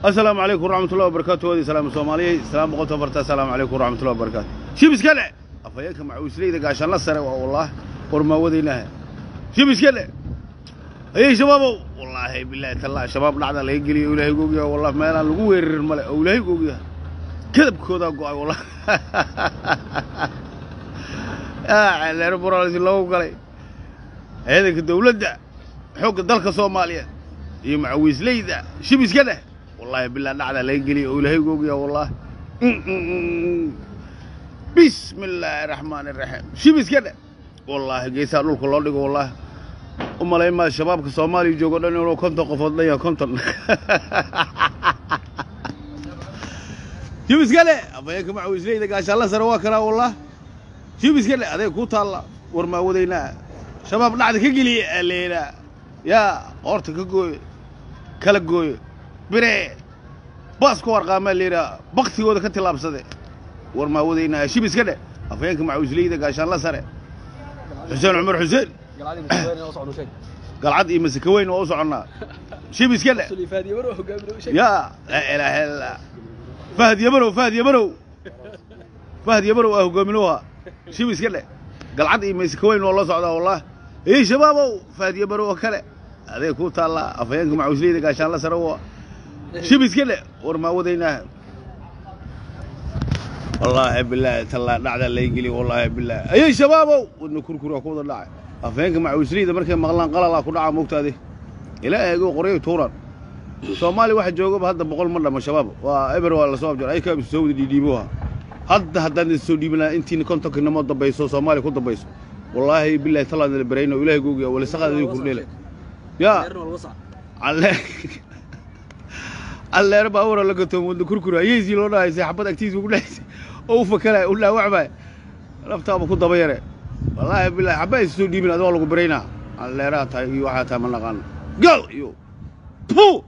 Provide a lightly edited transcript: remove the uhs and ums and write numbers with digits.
Assalaamu calaykum waraxmatullahi wabarakaatu. Wadi salaam Soomaaliyey, salaam boqolta farta. Assalaamu calaykum waraxmatullahi wabarakaatu. Shib iska le, afhayeenka macawisleyda gaashaanla sare waa wallaah warmaawadaynaha. Shib iska le, ayay shabaabow, wallaahi bilaahi tallaahi shabaab dhacda laga geliyo. Ilaahay googyaha, wallah meelaan lagu weerarin male oo ilaahay googyaha kadabkoodaa go'ay. Wallah leero buraalisi loogu galay ciidanka dawladda xoogga dalka Soomaaliyeed iyo macawiisleyda. Shib iska dheh, wallaahi bilaa dhacdaa laga geliya oo ilaahay googyaha. Wallah bismi illaahi raxmaani raxiim. Shib iska dheh, wallaahi geesaha dhulka loo dhigo. Wallaahi u malayn maa shabaabka Soomaaliya joogo dhan inuu 50 qofood dhan yahay, 50. Shib iska dheh, afhayeenka macawiisleyda gaashaanla sare waa kanaa. Wallah shib iska dheh, adeeg ku taalla war maawadaynaa shabaab dhacda ka geliya aleynaa yaa qoorta ka gooyo, kala gooyo, bire baas ku warqaamaa layidhaha, baktigooda ka tillaabsade. War maawadaynaa. Shib iska dheh, afhayeenka macawisleyda gaashaanla sare Xuseen Cumar Xuseen. Galcad iyo Masakaweyn waa u soconnaa. Shib iska dheh, yaa laa ilaaha illa Fahad Yamarow, Fahad Yamarow, Fahad Yamarow aa hogaaminooha. Shib iska dheh, Galcad iyo Masakaweyn waa loo socdaa. Wallah ey shabaabow, Fahad Yamarow oo kale adeeg ku taallaa. Afhayeenka macawisleyda gaashaanla sare waa. Shib iska dheh, war maawadaynaa. Wallaahi bilaahi tallaa dhacdaa laga geliyo. Wallaahi bilaahi ayay shabaabow wadna kurkuraa ku wada dhacay. Afhayeenka macawisleyda markay maqlaan qalalaa ku dhacaa moogtaade. Ilaahay go qoryo tuuran. Soomaaliya waxa joogaba hadda 100 ma dhamo. Shabaab waa eber, waa lasoo abjar ay ka soo wada dhiidhiiboha. Hadda haddaan idin soo dhiibin lahaa intiina 50-ka nimo dambayso Soomaaliya ku dambayso, wallaahi bilaahi tallaa nala barayno. Ilaahay googiya wala saqaad idin kordheela yaa alle alleero baawara la gatoom wadna kurkura ayeysii loo dhahaysay, xabad agtiisa ugu dhahaysay oo u fakalay u dhaawacmay laftaaba ku daba yare. Wallaahi bilaahi xabba aysa soo dhiibin, adigoo lagu baraynaa alleeraha tahay iyo waxaa tahay ma naqaano gal iyo pu.